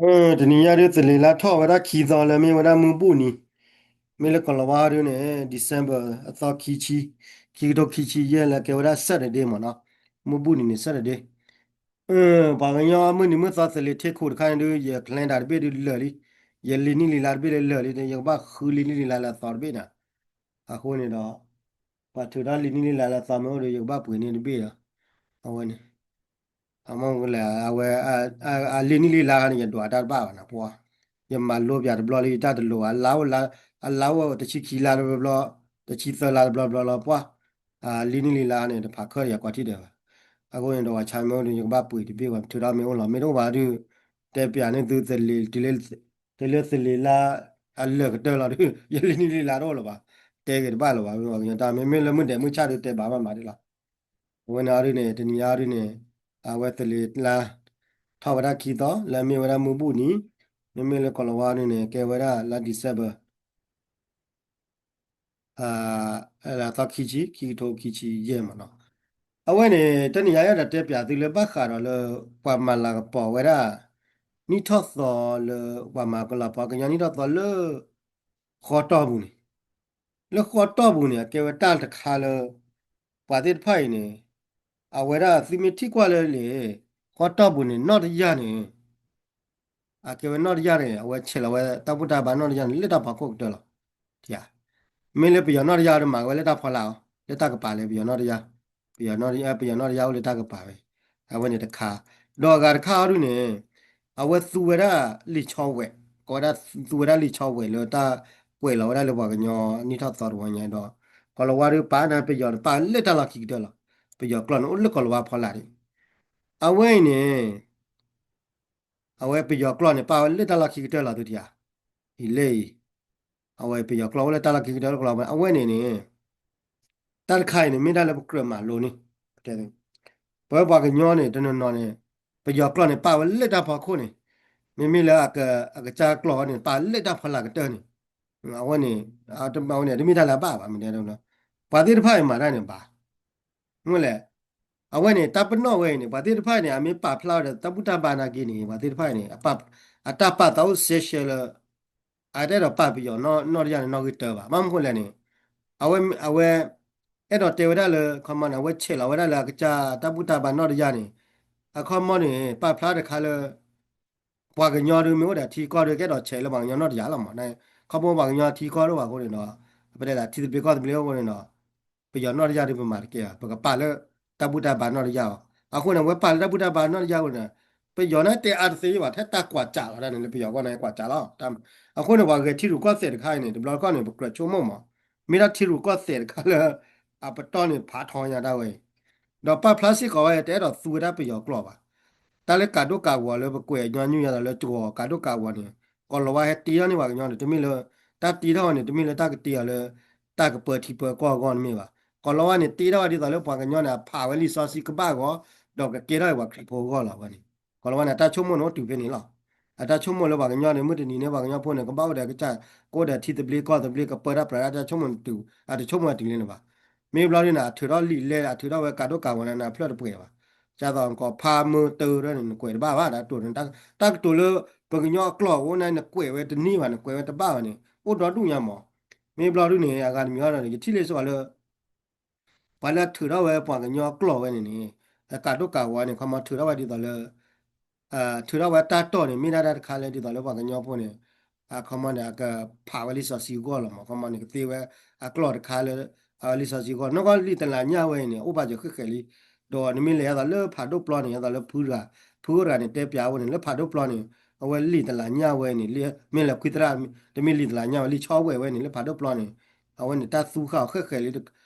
တနံၤညါဒုး သလ့ၤလါထီၣ်ဝဲဒၣ်ခံသီလၢမ့ၢ်ဝဲဒၣ်မုၢ်ဘူၣ်နံၤ, မ့ၢ်လၢကီၤလၤဝါဒုးန့ၣ် December အသီခံဆံ, ခံကထိခံဆံယဲၢ်လၢကဲဝဲဒၣ် Saturday မ့ၢ်နီၤ, မုၢ်ဘူၣ်နံၤန့ၣ် Saturday. ပှၤကညီမုၢ်နံၤမုၢ်သီသလ့ၤထ့ခိၣ်တခါန့ၣ်ဒုး ယ calendar တဘ့ၣ်ဒုးလၢာ်လံ, ယလံာ်နံၣ်လံာ်လါတဘ့ၣ်လၢလၢာ်လံ, ယကဘၣ်ဃုလံာ်နံၣ်လံာ်လါလၢအသီတဘ့ၣ်နီၤ. အဃိန့ၣ်ဒီး ပှၤထုးထီၣ်လံာ်နံၣ်လံာ်လါလၢအသီမ့ၢ်အိၣ်ဒီး ယကဘၣ်ပှ့ၤန့ၢ်တဘ့ၣ်ဒီး အဝဲန့ၣ် အမ့ၢ်လဲၣ် အဝဲ အလံာ်နံၣ်လံာ်လါန့ၣ် ယဒွးတၢ်တဘၣ်ဘၣ်နီၤ ပှၤ, ယမၤလိပၠးတဘျီလၢယတၢ်တလိၤဘၣ်, အလါအိၣ်လါ, အလါအိၣ်တဆံခံလါတဘျီဘျီ, တဆံသၢလါတဘျီဘျီလီၤ ပှၤ, အလံာ်နံၣ်လံာ်လါန့ၣ် တဖးခၢၣ်ဒီးယၤကွၢ်ထံၣ်ဒဲးဘၣ်. အဃိန့ၣ်ဒီး ပှၤဆါမ့ၢ်အိၣ်ဒီး ယကဘၣ်ပှ့ၤတဘ့ၣ်ဘၣ်, ထုးထီၣ်မ့ၢ်အိၣ်လီၤ မ့ၢ်တအိၣ်ဘၣ်ဒုး တဲပၠးန့ၢ်သုသလ့ၤ တုၤလၢသလ့ၤလါ အလၢာ်ကတၢၢ်လီၤဒုး ယလံာ်နံၣ်လံာ်လါတအိၣ်လၢၤဘၣ်, တဲက့ၤတဘၣ်လၢၤဘၣ်, မ့ၢ်ပှၤကညီတၢ် မ့မ့ၢ်လၢမုၢ်ဒဲးမုၢ်ဆၣ်ဒုးတဲဘၣ်မးမးဒ်လီၤ. အဝဲန့ၣ်အီၤဒုးန့ၣ် တနံၤညါအီၤဒုးန့ၣ် အဝဲသလ့ၤလါ ထီၣ်ဝဲဒၣ်ခံသီ လၢအမ့ၢ်ဝဲဒၣ်မုၢ်ဘူၣ်နံၤ, မ့မ့ၢ်လၢကီၤလၤဝါဒုးန့ၣ် ကဲဝဲဒၣ်လါ December လါသီခံဆံ ခံကထိခံဆံယဲၢ်မ့ၢ်နီၤ. အဝဲန့ၣ် တနံၤညါအဲၣ်ဒိးတဲပၠးသုလၢဘၣ်ဃးဒီးလၢ ပှၤမၤလၤကပီၤဝဲဒၣ် နံၣ်ထီၣ်သီလၢ ပှၤမၤကလၤပှၤကညီနံၣ်ထီၣ်သီလၢ ဃီတီၢ်ပူၤန့ၣ် လၢဃီတီၢ်ပူၤန့ၣ် အကဲဝဲတၢ်တခါလၢ ပှၤသ့ၣ်တဖၣ်အံၤန့ၣ် အဝဲဒၣ်သုမ့ၢ်ထံၣ်ကွၢ်လၢလံာ် ဃီတီၢ်ပူၤန့ၣ် နီၣ်တယၢ်န့ၣ် အကဲဝဲနီၣ်တယၢ်န့ၣ် အဝဲဆဲးလီၤဝဲတၢ်ဘူၣ်တၢ်ဘါနီၣ်တယၢ်န့ၣ် လၢတၢ်ဖီခိၣ်ကတၢၢ်လီၤ. မ့ၢ်လၢပယီၤနီၣ်တယၢ်ဒီးမၤဝဲလၢတၢ်ဖီလာ်အီၤ လၢတၢ်ကပၤလဲၣ် ပယီၤနီၣ်တယၢ်, ပယီၤနီၣ်တယၢ်အိၣ်လၢတၢ်ကပၤဝဲ, အဝဲန့ၣ်တခါ, ဒီးအဂၤတခါအီၤဒုးန့ၣ် အဝဲသူဝဲဒၣ်လံာ်ဆီဝဲ, ကိးဝဲဒၣ်သူဝဲဒၣ်လံာ်ဆီဝဲလၢတၢ်ကွဲးလီၤဝဲဒၣ်လၢ ပှၤကညီနံၣ်ထီၣ်သီတဝီညါဒီး ကီၤလၤဝါဒုးပာ်န့ၣ် ပယီၤပာ်လၢတၢ်လီၢ်ခံကတၢၢ်လီၤ. ပယီၤကျိာ်န့ၣ်အိၣ်လၢကီၤလၤဝါဖီလာ်ဒံး, အဝဲအံၤန့ၣ် အဝဲပယီၤကျိာ်န့ၣ် ပာ်ဝဲလၢတၢ်လီၢ်ခံကတၢၢ်လီၤ သုထံၣ်ဧါ, အံၤလဲၣ်အံၤ, အဝဲပယီၤကျိာ်အိၣ်လၢတၢ်လီၢ်ခံကတၢၢ်လၢကီၤလၤဝါ အဝဲန့ၣ်န့ၣ် တၢ်တခါအံၤန့ၣ် မ့ၢ်ဒၣ်လၢပကြၢးမၤလိန့ၣ်, ပဝဲပှၤကညီန့ၣ် တနီၤနီၤန့ၣ် ပယီၤကျိာ်န့ၣ် ပာ်ဝဲလၢတၢ်ဖီခိၣ်န့ၣ်, မ့မ့ၢ်လၢအကစၢ်ကျိာ်န့ၣ် ပာ်လၢတၢ်ဖီလာ်ကတၢၢ်န့ၣ်, အဝဲန့ၣ် အဝဲန့ၣ် တမ့ၢ်တၢ်လၢအဘၣ်ဘၣ် မ့ၢ်တဲ, ပှၤသ့ၣ်တဖၣ်အံၤမၤတၢ်န့ၣ်ဘၣ် မ့ၢ်လဲၣ်, အဝဲန့ၣ် တၢ်ပနီၣ်ဝဲအံၤန့ၣ် ပှၤသ့ၣ်တဖၣ်န့ၣ် အမ့ၢ်ပာ်ဖျါဝဲဒီးတၢ်ဘူၣ်တၢ်ဘါနာ်က့န့ၣ် ပှၤသ့ၣ်တဖၣ်န့ၣ် အတၢ်ပာ်သးအိၣ်စဲရှဲလၢ အတအဲၣ်ဒိးပာ်ပယီၤနီၣ်တယၢ်န့ၣ် နီၣ်ဂံၢ်တၢဘၣ်. ဘၣ်မနုၤဃိလဲၣ်န့ၣ် အဝဲ အဝဲ အဲၣ်ဒိးတဲဝဲဒၣ်လၢ ခီမီန့ၣ် အဝဲဆဲးလီၤဝဲဒၣ်လၢအကစၢ်တၢ်ဘူၣ်တၢ်ဘါနီၣ်တယၢ်န့ၣ် အခီမီန့ၣ် ပာ်ဖျါတခါလၢ ပှၤကညီဒုးမ့ၢ်အိၣ်ဒီးထံကီၢ်ဒုး ကအဲၣ်ဒိးဆဲးလၢပှၤကညီနီၣ်တယၢ်လီၤမး. ခီဖျိပှၤကညီထံကီၢ်ဒိၣ်ဘၣ်အဃိန့ၣ်ဒီး ပတဲဒၣ်ထံသဘျ့ကီၢ်သဘျ့အဃိန့ၣ်ဒီး ပယီၤနီၣ်တယၢ်ဒုးပမၤတကဲဘၣ်, ပကပာ်လၢတၢ်ဘူၣ်တၢ်ဘါနီၣ်တယၢ်အီၤ. အဃိန့ၣ် အဝဲပာ်လၢတၢ်ဘူၣ်တၢ်ဘါနီၣ်တယၢ်အဃိန့ၣ် ပယီၤန့ၣ်တဲအါတသ့ဘၣ် ထဲတၢ်ကွၢ်စးလီၤဒၣ်န့ၣ် လၢပယီၤကီၢ်န့ၣ်ကွၢ်စးလီၤ. အဃိန့ၣ် ပှၤဂဲၤထံရူၢ်ကီၢ်သဲးတခါအံၤန့ၣ် တဘျီတခီၣ်န့ၣ် ပကြၢးဆိကမိၣ်မး မ့ၢ်ဒၣ်ထံရူၢ်ကီၢ်သဲးတခါလၢ အပတီၢ်န့ၣ်ဖးထီညါဒၣ်ဝဲအံၤ, ဒီးပာ်ဖျါစ့ၢ်ကီးဝဲ တအဲၣ်ဒိးသူဝဲဒၣ်ပယီၤကျိာ်ဘၣ်. တၢ်လၢကးဒိၣ်ကးဂီၤလၢပကွဲးညီနုၢ်ညါဒီးလၢကီၤကးဒိၣ်ကးဂီၤန့ၣ် ကီၤလၤဝါဟဲတ့ထီၣ်န့ၢ်ပှၤကညီန့ၣ် တမ့ၢ်လၢ တၢ်တ့ထီၣ်ဝဲန့ၣ် တမ့ၢ်လၢတၢ်ကတ့အီၤလၢ တၢ်ကပၢထံပၢကီၢ်အဂီၢ်တမ့ၢ်ဘၣ်. ကီၤလၤဝါန့ၣ် တ့ထီၣ်ဝဲဒ်သိးလၢပှၤကညီန့ၣ် အဖးဝဲလံာ်စီဆှံကဘၣ်အဂီၢ် ဒီးကကဲထီၣ်ဝဲပှၤခရံာ်ဖိအဂီၢ်လီၤဝဲန့ၣ်. ကီၤလၤဝါန့ၣ် အတၢ်ဆိကမိၣ်န့ၣ်အိၣ်တုၤဖဲန့ၣ်လီၤ. အတၢ်ဆိကမိၣ်လၢပှၤကညီန့ၣ် မုၢ်တနံၤန့ၣ် ပှၤကညီဖိန့ၣ် ကဘၣ်အိၣ်ဒီးကစၢ် ကအိၣ်ဒီးထံသဘျ့ကီၢ်သဘျ့ ကပၢတၢ်ပြးတၢ် တၢ်ဆိကမိၣ်န့ၣ်တုၤ အတဆိကမိၣ်တုၤလံန့ၣ်ဘၣ်. မ့ၢ်ဘျီဒုန့ၣ် အထုးထီၣ်လံာ်လဲၢ် အထုးထီၣ်ဝဲကးဒိၣ်ကးဂီၤန့ၣ် နဖျၢၣ်တပှဲၤဘၣ်. ကသိးကီးဖးမုၢ်တၢ်ဒၣ်န့ၣ် နကွဲးတဘၣ်ဘၣ် တၢ်ကတိၤန့ၣ် တၢ်ကတိၤလၢ ပှၤကညီအကျိာ်အဃိန့ၣ် နကွဲးဝဲတန့ၢ်ဘၣ် နကွဲးဝဲတဘၣ်ဘၣ်န့ၣ် အိၣ်ဒီဒူၣ်ညါမး. မ့ၢ်ဘျီဒုန့ၣ် အဂၤတမံၤအီၤဒီး ယထံၣ်လၢစ့ၢ်ကီးလၢ ပှၤလၢအထုးထီၣ်ဝဲပှၤကညီအကျိာ်ဝဲန့ၣ်န့ၣ် ကးဒိၣ်ကးဂီၤန့ၣ် ခီမီထုးထီၣ်ဝဲဒ်သိးလၢ ထုးထီၣ်ဝဲတၢ်တီၢ်န့ၣ် မ့ၢ်ဒၣ်တၢ်တခါလၢဒ်သိးလၢပှၤကညီဖိန့ၣ် အခီမီန့ၣ် အကဖးဝဲလံာ်စီဆှံအဂီၢ်လီၤမး ခီမီန့ၣ် ကသ့ဝဲအကျိာ်တခါလၢ အဝဲလံာ်စီဆှံအဂီၢ် နီၢ်ကီၢ်လံာ်တလးညၣ်ဝဲအံၤန့ၣ် အိၣ်ဘၣ်စၢၤဃဲၣ်ဃဲၣ်လံ ဒီးနမ့ၢ်လဲၤဒ်သိးလၢဖးဒိၣ်ပျီန့ၣ် ဒ်သိးလၢဖုတဂၤ ဖုအိၣ်တဂၤန့ၣ် တဲပၠးဝဲန့ၣ် လၢဖးဒိၣ်ပျီန့ၣ် အဝဲလံာ်တလးညၣ်ဝဲန့ၣ် မ့ၢ်လၢခွံသရၣ် တမ့ၢ်လံာ်တလးညၣ်ဝဲ လံာ်ဆီဝဲဝဲန့ၣ် လၢဖးဒိၣ်ပျီန့ၣ် အဝဲန့ၣ်တၢ်သူဃာ်အီၤဃဲၣ်ဃဲၣ်လံ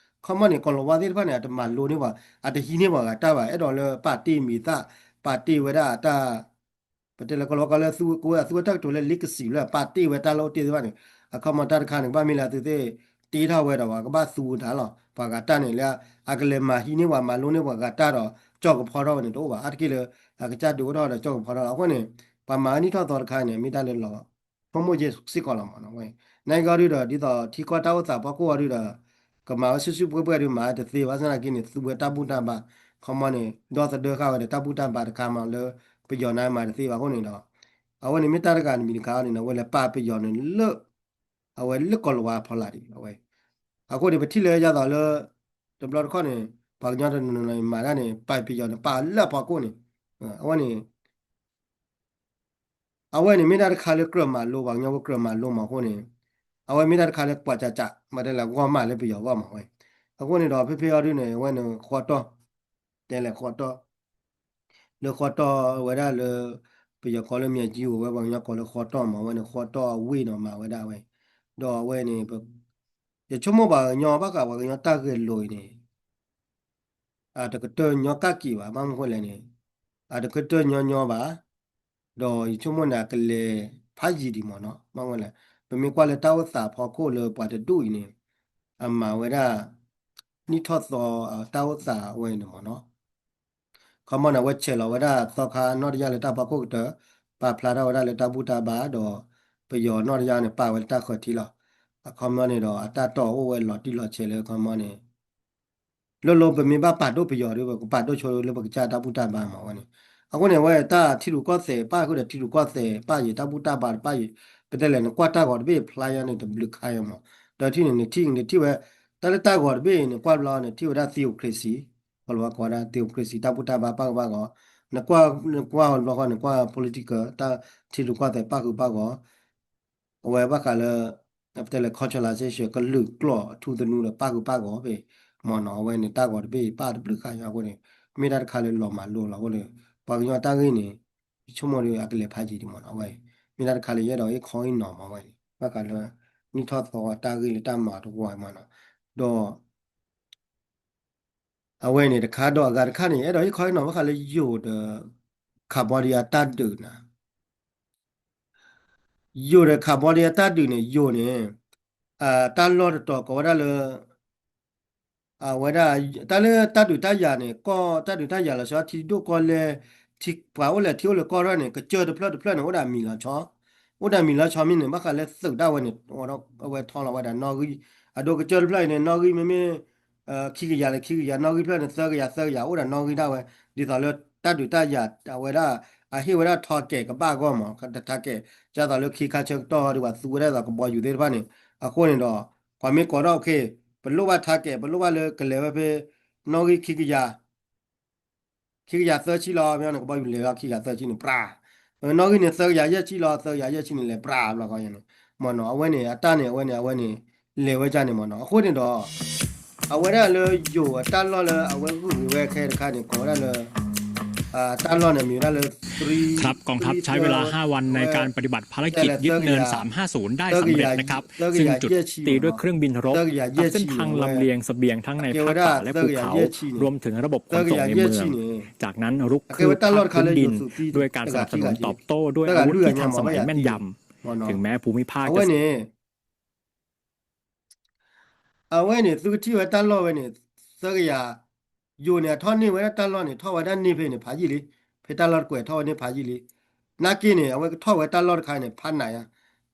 ခီမီန့ၣ် ကီၤလၤဝါသ့ၣ်တဖၣ်န့ၣ် အတမၤလိန့ၢ်ပှၤ အတဟံးန့ၢ်ပှၤဂၤတၢ်ဘၣ် အဲၣ်ဒိးလၢပာ်တ့ၢ်မံၤသၣ် ပာ်တ့ၢ်ဝဲဒၣ်အတၢ် ပတဲလၢကီၤလၤဝါကီလၢသူဝဲသူဝဲတၢ်ကတိၤလၢ legacy လၢအပာ်တ့ၢ်ဝဲတၢ်လၢအိၣ်တ့ၢ်သ့ၣ်တဖၣ်န့ၣ် အခီမီတၢ်တခါန့ၣ် ကဘၣ်မ့ၢ်လၢအသုသ့ၣ်တ့ထီၣ်ဝဲဒီးပှၤကဘၣ်သူတၢ်လီၤ ပှၤဂၤတၢ်န့ၣ်လၢ အကလဲၤမၤဟံးန့ၢ်ပှၤမၤလိန့ၢ်ပှၤဂၤတၢ်ဒီး ကၠီၣ်ကဖီထီၣ်ဝဲန့ၣ်တအိၣ်ဘၣ် အါတက့ၢ်လၢ အကစၢ်ဒုးအိၣ်ထီၣ်ဒီးကၠီၣ်ကဖီထီၣ်လီၤ အဃိန့ၣ် ပှၤမၤဝဲနံၣ်ထီၣ်သီတခါန့ၣ် မ့ၢ်တၢ်လၢလီၤ ဆိကမိၣ်ယဲၢ်စ့ၢ်ကီးလီၤမး ဝဲ နကီၢ်ဒုဒီး ဒ်သိးထံကီၢ်တၢ်အိၣ်သးဖီခိၣ်အီၤဒုဒီး ကမၤဝဲစုာ်စုာ်ပှဲၤပှဲၤဒုမၤတသ့ဘၣ် စနာ်က့န့ၣ် သူဝဲတၢ်ဘူၣ်တၢ်ဘါ ခီမီန့ၣ် ဒီသဒၢဃာ်ဝဲဒီးတၢ်ဘူၣ်တၢ်ဘါတခါမးလၢ ပယီၤန့ၣ်မၤတသ့ဘၣ်အဃိန့ၣ်ဒီး အဝဲန့ၣ်မ့ၢ်တၢ်တဂၤတမံၤတခါန့ၣ် အဝဲလဲၤပာ်ပယီၤန့ၣ်လၢ အဝဲလၢကီၢ်လၤဝါဖီလာ်ဒံး အဝဲ အဃိန့ၣ် ပထံၣ်လၢယသးလၢ တဘျီတခီၣ်န့ၣ် ပှၤကညီတနီၤနီၤမၤတၢ်န့ၣ် ပာ်ပယီၤန့ၣ် ပာ်လၢအဖီခိၣ်န့ၣ် အဝဲန့ၣ် အဝဲန့ၣ်မ့ၢ်တၢ်တခါလၢကြၢးမၤလိ ပှၤကညီဖိကြၢးမၤလိမးအဃိန့ၣ် အဝဲမ့ၢ်တၢ်တခါလၢကွၢ်ကၠးကၠး မ့ၢ်တဲလၢဂီၢ်မးလၢပယီၤဂီၢ်မးဝဲ အဃိန့ၣ်ဒီး ဖဲဖဲအံၤဒုန့ၣ် အဝဲန့ၣ်ဃီတီၢ် တဲလဲၤဃီတီၢ် လၢဃီတီၢ်ဝဲဒၣ်လၢ ပယီၤကိးလၢ မၠဲကၠံ အိၣ်ဝဲ ပှၤကညီကိးလၢဃီတီၢ်မး အဝဲန့ၣ်ဃီတီၢ်အဝ့ၢ်ဒီးမၤဝဲဒၣ်ဝဲ ဒီးအဝဲန့ၣ် ယဆိကမိၣ်ပှၤကညီဘၣ်ဃးပှၤကညီတၢ်ဂဲၤလိာ်အံၤန့ၣ် အတကတၢၢ်ညီကၣ်က့ၤဘၣ် ဘၣ်မနုၤဃိလဲၣ်န့ၣ် အတကတၢၢ်ညီညီဘၣ် ဒီးယဆိကမိၣ်န့ၣ် အကလဲၤဖးယံာ်ဒံးမးနီၤ ဘၣ်မနုၤလဲၣ် ပမ့ၢ်ကွၢ်လၢတၢ်အိၣ်သးဖီခိၣ်လၢပှၤတဒူၣ်အံၤန့ၣ် အမၤဝဲဒၣ် နံၣ်ထီၣ်သီတၢ်အိၣ်သးအဝဲန့ၣ်မးနီၤ ခီမီန့ၣ် အဝဲဆဲးလီၤဝဲဒၣ်သီခါနီၢ်တယၢ်လၢတၢ်ဖီခိၣ်ကတၢၢ် ပာ်ဖျါထီၣ်ဝဲဒၣ်လၢတၢ်ဘူၣ်တၢ်ဘါဒီး ပယီၤနီၢ်တယၢ်န့ၣ် ပာ်ဝဲလၢတၢ်ဃၢၤထံလီၤ. အခီမီန့ၣ်ဒီး အတၢ်တီၢ်အိၣ်ဝဲလီၤတံၢ်လီၤဆဲးလၢခီမီန့ၣ် လိၣ်လိၣ်ပမ့ၢ်ဘၣ်ပာ်ဒိၣ်ပယီၤဒီး ပကပာ်ဒိၣ်ဆိလၢပကစၢ်တၢ်ဘူၣ်တၢ်ဘါမးဝဲန့ၣ်. အဃိန့ၣ် အဝဲတၢ်ထံရူၢ်ကီၢ်သဲးပၣ်ဃုာ်ဒီးထံရူၢ်ကီၢ်သဲးပၣ်ယံၤ တၢ်ဘူၣ်တၢ်ဘါတပၣ်ယံၤ ပတဲလဲၣ် နကွၢ်တၢ်ဂီၤတဘ့ၣ်ဖျါယါန့ၣ် တဘျုးခါယါမး. ဒီးထံၣ်န့ၣ် နထံၣ် နထံၣ်ဝဲ တၢ်လၢတၢ်ဂီၤတဘ့ၣ်အံၤ နကွၢ်ဘျီန့ၣ် ထံၣ်ဝဲဒၣ် theocracy ကီၢ်လီၤဝါကိးဝဲဒၣ် theocracy တၢ်ဘူၣ်တၢ်ဘါပၣ်ဃုာ်ပၣ်ဂီၤ နကွၢ် နကွၢ်ဘျီဃီန့ၣ် ကွၢ် political တၢ်ထံရူၢ်ကီၢ်သဲးပၣ်ဃုာ်ပၣ်ဂီၤ အဝဲဘၣ်ဃးလၢ ပတဲလၢ culturalization ကလုာ်ကျိာ်အထူသနူဒီးပၣ်ဃုာ်ပၣ်ဂီၤဖဲ မ့ၢ်နီၤ အဝဲန့ၣ်တၢ်ဂီၤတဘ့ၣ်ပၣ်တဘျုးခါယါအဃိန့ၣ် မ့ၢ်တၢ်တခါလၢလီၤမၤလိလီၤအဃိန့ၣ် ပှၤကညီတၢ်ဂ့ၢ်န့ၣ် ယဆိကမိၣ်ဒီးအကလဲၤဖးယံၤဒံးမ့ၢ်နီၤ အဝဲ မ့ၢ်တၢ်တခါလၢယအဲၣ်ဒိးဟ့ၣ်ခီဟ့ၣ်နီၤမးဝဲန့ၣ် ဘၣ်ဃးလၢ နံၣ်ထီၣ်သီတၢ်ဂ့ၢ်လၢတၢ်မၤတဝီမ့ၢ်နီၤ ဒီး အဝဲန့ၣ်တခါဒီးအဂၤတခါန့ၣ် အဲၣ်ဒိးဟ့ၣ်ခီဟ့ၣ်နီၤဘၣ်ဃးလၢယိၤဒီး Cambodia တၢ်ဒုးနၤ ယိၤဒီး Cambodia တၢ်ဒုးန့ၣ် ယိၤန့ၣ် တၢ်လီၢ်တတီၤကိးဝဲဒၣ်လၢ အဝဲဒၣ် တၢ်လၢတၢ်ဒုးတၢ်ယၤန့ၣ် ကီၢ်တၢ်ဒုးတၢ်ယၤလီၤဆီ ထံဒိၣ်ကီၢ်လဲၢ် ထံပှၤအိၣ်လဲၣ်ထံအိၣ်လၢကီၢ်ရၢၢ်န့ၣ် ကစၢၢ်တဖျၢၣ်တဖျၢၣ်န့ၣ် အိၣ်ဒၣ်မံၤလီၤဆီ အိၣ်ဒၣ်မံၤလီၤဆီမ့ၢ်န့ၣ် ဘၣ်ဃးလၢသုးဒၣ်ဝဲန့ၣ် အဝဲထီလီၤဝဲဒၣ်နီၣ်ဂံၢ် အဒိကစၢၢ်တဖျၢၣ်အံၤန့ၣ် နီၣ်ဂံၢ်မ့မ့ၢ် ခံကယၤလၢခံကယၤ နီၣ်ဂံၢ်ဖျၢၣ်န့ၣ် သၢကယၤသၢကယၤ အိၣ်ဒၣ်နီၣ်ဂံၢ်ဒၣ်ဝဲ ဒ်သိးလၢတၢ်ဒုးတၢ်ယၤ အဝဲဒၣ် အဟ့ၣ်ဝဲဒၣ်ထီကဲးကဘၣ်အဂီၢ်မး ထီကဲး ဒ်သိးလၢခံခါဆၢကတီၢ်ဒီး ပှၤသူဝဲဒၣ်သိးကဘီယူၤသ့ၣ်တဖၣ်န့ၣ် အဃိန့ၣ်ဒီး ပှၤမ့ၢ်ကိးထီၣ် okay ပလိၣ်ဘၣ်ထီကဲး ပလိၣ်ဘၣ်လၢကလဲၤဝဲဖဲ နီၣ်ဂံၢ်ခံကယၤ ခံကယၤသၢဆံလီၤ မ့ၢ်န့ၣ် ကဘီယူၤလဲၤလီၤခံကယၤသၢဆံန့ၣ် ပြး နီၣ်ဂံၢ်န့ၣ် သၢကယၤယဲၢ်ဆံလီၤ သၢကယၤယဲၢ်ဆံန့ၣ် လဲၤပြးဘျီဃီန့ၣ် မ့ၢ်နီၤ အဝဲန့ၣ် အတၢ်န့ၣ် အဝဲန့ၣ် အဝဲန့ၣ် လဲၤဝဲဒ်န့ၣ်မ့ၢ်နီၤ အဃိန့ၣ်ဒီး အဝဲဒၣ်လၢယိၤအတၢ်လီၢ်လၢအဝဲဂုာ်က့ၤဝဲခဲတခါန့ၣ် ကိးဝဲဒၣ်လၢ တၢ်လီၢ်န့ၣ်မ့ၢ်ဝဲဒၣ်လၢ ครับ กองทัพใช้เวลา ห้าวันในการปฏิบัติภารกิจยึดเนิน สามห้าศูนย์ ได้สำเร็จนะครับ ซึ่งจุดตีด้วยเครื่องบินรบ ทับเส้นทางลำเลียงเสบียงทั้งในภาคป่าและภูเขา รวมถึงระบบขนส่งในเมือง จากนั้นรุกคืบภาคพื้นดิน ด้วยการสนับสนุนตอบโต้ด้วยอาวุธที่ทันสมัยแม่นยำ ถึงแม้ภูมิภาคจะ အဝဲန့ၣ် သုကထံၣ်ဝဲတၢ်လီၢ်ဝဲန့ၣ် သၢကယၤ ယိၤန့ၣ် အထီၣ်န့ၢ်ဝဲဒၣ်တၢ်လီၢ်န့ၣ် ထီၣ်ဝဲဒၣ်န့ၢ်ဖဲန့ၣ် ဖးယံာ်လံ, ဖဲတၢ်လီၢ်တကွဲးထီၣ်ဝဲန့ၢ်ဖးယံာ်လံ. နာ်က့န့ၣ် အဝဲကထီၣ်ဝဲတၢ်လီၢ်တခါန့ၣ် ဖးနးယါ,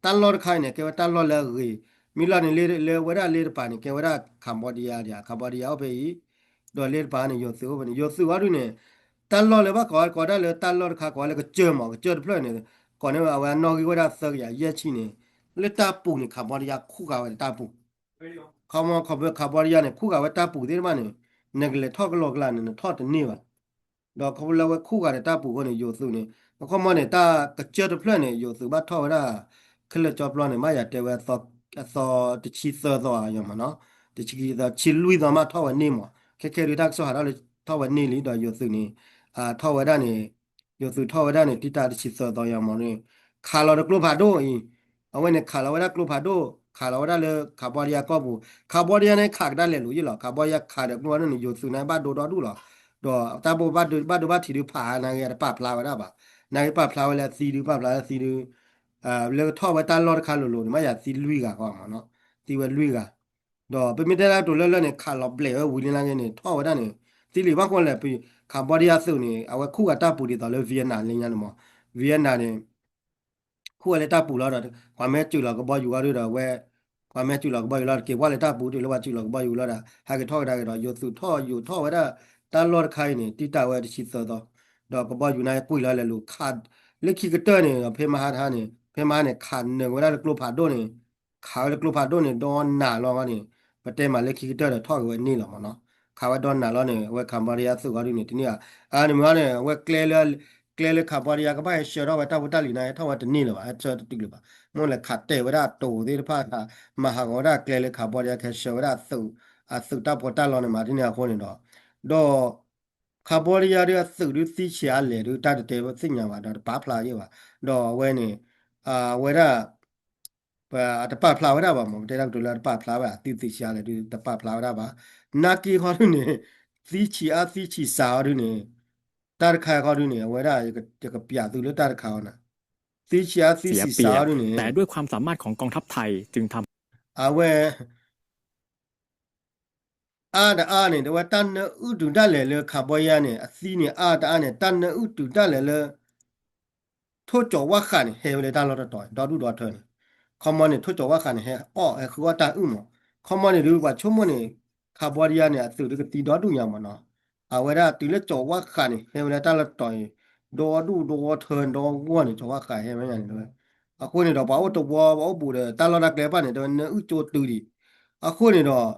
တၢ်လီၢ်တခါန့ၣ် ကဲဝဲတၢ်လီၢ်လၢအဂ့ၤ, မ့ၢ်လီၢ်န့ၣ် လၢဝဲဒၣ်လၢတပၤန့ၣ် ကဲဝဲဒၣ် Cambodia ဒံးဧါ, Cambodia အိၣ်ဖဲအံၤ, ဒီးလၢတပၤန့ၣ် ယိၤသုးအိၣ်ဖဲန့ၣ်, ယိၤသုးအီၤဒုန့ၣ် တၢ်လီၢ်လၢဘၣ်ကိးကိးဒၣ်လၢတၢ်လီၢ်တခါ ကိးလၢကစၢၢ်မး ကစၢၢ်တဖျၢၣ်န့ၣ် ကိးန့ၢ်ဝဲအဝဲအနီၣ်ဂံၢ်ဝဲဒၣ်သၢကယၤယဲၢ်ဆံန့ၣ်, လၢတၢ်ပူၤန့ၣ် Cambodia ခူၣ်ဃာ်ဝဲတၢ်ပူၤ ခီမီ ခီဖျိ Cambodia န့ၣ် ခူၣ်ဃာ်ဝဲတၢ်ပူၤသ့ၣ်တဖၣ်န့ၣ် နကလဲၤထီၣ်ကလီကလီန့ၣ် နထီၣ်တန့ၢ်ဘၣ်. ဒီးခီဖျိလၢအဝဲခူၣ်ဃာ်ဒီးတၢ်ပူၤအဃိန့ၣ် ယိၤသုးန့ၣ် အခီမီန့ၣ် တၢ်ကစၢၢ်တဖျၢၣ်န့ၣ် ယိၤသုးဘၣ်ထီၣ်ဝဲဒၣ် ခဲလၢာ်ကၠီပျီန့ၣ် မ့ၢ်ယတဲဝဲ အသီတဆံသၢသီယါမးနီၤ, တဆံသၢ ဆံလွံၢ်သီမးထီၣ်ဝဲန့ၢ်မး, ခဲခဲဒုးတၢ်ကစီၣ်ဟးထီၣ်လၢ ထီၣ်ဝဲန့ၢ်လံ ဒီးယိၤသုးန့ၣ် ထီၣ်ဝဲဒၣ်န့ၣ် ယိၤသုးထီၣ်ဝဲဒၣ်န့ၣ် တံၢ်တၢ်တဆံသၢသီယါမးန့ၣ် ခးလီၤဒီးကျိဖးဒိၣ်အံၤ, အဝဲန့ၣ်ခးလီၤဝဲဒၣ်ကျိဖးဒိၣ် ခးလီၤဝဲဒၣ်လၢ Cambodia ကီၢ်ပူၤ, Cambodia န့ၣ်ခးကဒါလဲာ်လိၤယ့ၣ်လီၤ, Cambodia ခးဒီးကျိဖးဒိၣ်န့ၣ် ယိၤသုးန့ၣ်ဘၣ်ဒိဒီဒူၣ်လီၤ, ဒီးတၢ်ဘိဘၣ်ဒိဘၣ်ဒိဘၣ်ထံးဒုးဖးနာ်က့တပာ်ဖျါဝဲဒၣ်ဘၣ်, နာ်က့ပာ်ဖျါဝဲလၢအသံဒုး ပာ်ဖျါလၢအသံဒုး လၢကထီၣ်ဝဲတၢ်လီၢ်တခါလိၤလိၤန့ၣ် မ့ၢ်ယၤသံလွံၢ်ဂၤဃီမးနီၤ, သံဝဲလွံၢ်ဂၤ ဒီးပမ့ၢ်တဲဒၣ်တိၤလၢလၢန့ၣ် ခးလီၤဘျဲးဝဲဝံၤလံနာ်က့န့ၣ် ထီၣ်ဝဲဒၣ်န့ၣ် သံလံဘၣ်ဃိလဲၣ် Cambodia သုးန့ၣ် အဝဲခူၣ်ဃာ်တၢ်ပူၤဒ်သိးလၢ Vietnam လၢညါန့ၣ်မး, Vietnam န့ၣ် ခူၣ်ဝဲလၢတၢ်ပူၤလီၤဒီး ပှၤမ့ၢ်စူးလီၤကဘီယူၤအီၤဒုဒီးဝဲ ပှၤမ့ၢ်စူးလီၤကဘီယူၤလီၤတက့ၤကွၢ်လၢတၢ်ပူၤတုၤလၢပှၤစူးလီၤကဘီယူၤလီၤဒီး ဟဲက့ၤထီၣ်ကဒါက့ၤဒီး ယိၤသုးထီၣ်ယိၤထီၣ်ဝဲဒၣ် တၢ်လီၢ်တခါအံၤန့ၣ် တံၢ်တၢ်ဝဲတဆံသၢသီ, ဒီးကဘီယူၤန့ၣ်ကွံာ်လီၤလဲၤလူၤခး လၢခံကတၢၢ်န့ၣ်ဒီး ဖဲမဟါတဟါန့ၣ် ဖဲမဟါန့ၣ် ခးနၢၤဝဲဒၣ်လၢကျိဖးဒိၣ်န့ၣ် ခးဝဲလၢကျိဖးဒိၣ်န့ၣ် ဒီနၤလီၤန့ၣ် ပတဲမးလၢခံကတၢၢ်ဒီးထီၣ်က့ၤဝဲန့ၣ်လီၤမ့ၢ်နီၤ. ခးဝဲဒီနၤလီၤန့ၣ် အဝဲ Cambodia သုးအီၤဒုန့ၣ် တန့ၢ်ဧါ. အန့ၣ်မ့ၢ်န့ၣ် အဝဲကျဲလၢ ကျဲလၢ Cambodia ကဘၣ်ဟဲဆှၢထီၣ်ဝဲတၢ်ဖိတၢ်လံၤန့ၣ် ဟဲထီၣ်ဝဲတန့ၢ်လၢၤဘၣ် ဟဲဆှၢတတုၤလၢၤဘၣ်. မ့ၢ်လဲၤခးတဲာ်ဝဲဒၣ်အတိၤသ့ၣ်တဖၣ် မၤဟးဂီၤဝဲဒၣ်ကျဲလၢ Cambodia ကဟဲဆှၢဝဲဒၣ်အသုး အသုးတၢ်ပီးတၢ်လီန့ၣ်မး ဒ်န့ၣ်အဃိန့ၣ်ဒီး ဒီး Cambodia ဒုအသုးဒုသံဆံးအါလဲၣ်ဒု တၢ်တတဲသ့ၣ်ညါဘၣ် ဒီးတပာ်ဖျါယဲၢ်ဘၣ်. ဒီးအဝဲန့ၣ် အဝဲဒၣ် ပတပာ်ဖျါဝဲဒၣ်ဘၣ်မ့ၢ် ပတဲဒၣ်ကတိၤလၢတပာ်ဖျါဝဲဒၣ် သုးသံဆံးအါလဲၣ်ဒု တပာ်ဖျါဝဲဒၣ်ဘၣ်. နာ်က့ဟီဒုန့ၣ် သံဆံးအါသံဆံးစှၤဟီဒုန့ၣ် တၢ်တခါဟီဒုန့ၣ် အဝဲဒၣ် ယကပျးသုလၢတၢ်တခါအီၤနၤ သံဆံးအါသံဆံးစှၤဟီဒုန့ၣ် အဝဲ အါတအါန့ၣ် တဲဝဲတၢ်နၢအုၣ်တုၤဒၣ်လဲာ်လၢ Cambodia န့ၣ် အသံန့ၣ် အါတအါန့ၣ် တၢ်နၢအုၣ်တုၤဒၣ်လဲာ်လၢ ထိၣ်ကၠီၤဝၣ်ဃးန့ၣ် ဟဲဝဲလၢတၢ်လီၢ်တတီၤ ဒီဒူၣ်ဒီထၢန့ၣ် ခီမီန့ၣ် ထိၣ်ကၠီၤဝၣ်ဃးန့ၣ် ဟဲအီၣ်ဟဲဃုအီၣ်တၢ်အုၣ်မး. ခီမီန့ၣ်ဒု ပှၤဆိကမိၣ်န့ၣ် Cambodia န့ၣ် အသုးဒုကသံဒီဒူၣ်ညါမးနီၤ. အဝဲဒၣ်တုၤလၢကၠီၤဝၣ်ဃးန့ၣ် ဟဲဝဲလၢတၢ်လီၢ်တတီၤအံၤ ဒီဒူၣ်ဒီထၢဒီဂီၢ်န့ၣ် ကၠီၤဝၣ်ဃးဟဲဝဲညါန့ၣ်ဝဲ. အဃိန့ၣ်ဒီး ပှၤအိၣ်တဝီ ပှၤအိၣ်ဘူးဒီး တၢ်လီၢ်တၢ်ကျဲဘၣ်န့ၣ် တဲဝဲနၢအုၣ်ကၠိတုၤဒံး. အဃိန့ၣ်ဒီး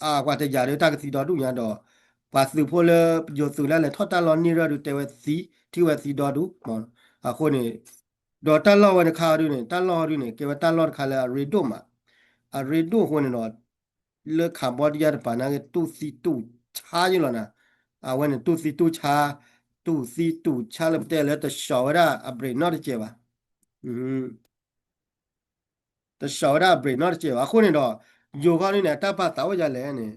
အပှၤတယာ်ဒုတၢ်ကသံဒီဒူၣ်ညါဒီး ပှၤသုးဖိလၢယိၤသုးလၢလဲၤထီၣ်တၢ်လီၢ်န့ၢ်ရၢၢ်ဒု တဲဝဲသံ ထံၣ်ဝဲသံဒီဒူၣ်မး. အဃိန့ၣ် ဒီးတၢ်လီၢ်ဝဲတခါဒုန့ၣ် တၢ်လီၢ်ဒုန့ၣ် ကဲဝဲတၢ်လီၢ်တခါလၢအရ့ဒိၣ်မး. အရ့ဒိၣ်အဃိန့ၣ်ဒီး လၢ Cambodia တပၤနာ်က့ တူၢ်သံတူၢ်ဆါယလီၤနၤ. အဝဲန့ၣ် တူၢ်သံတူၢ်ဆါ တူၢ်သံတူၢ်ဆါလၢပတဲလၢတဆှီဝဲဒၣ်အ brake နီတစဲးဘၣ် တဆှီဝဲဒၣ်အ brake နီတစဲးဘၣ်. အဃိန့ၣ်ဒီး ယိၤခီဒုန့ၣ် အတၢ်ပာ်သးအိၣ်ယၤလဲၣ်န့ၣ်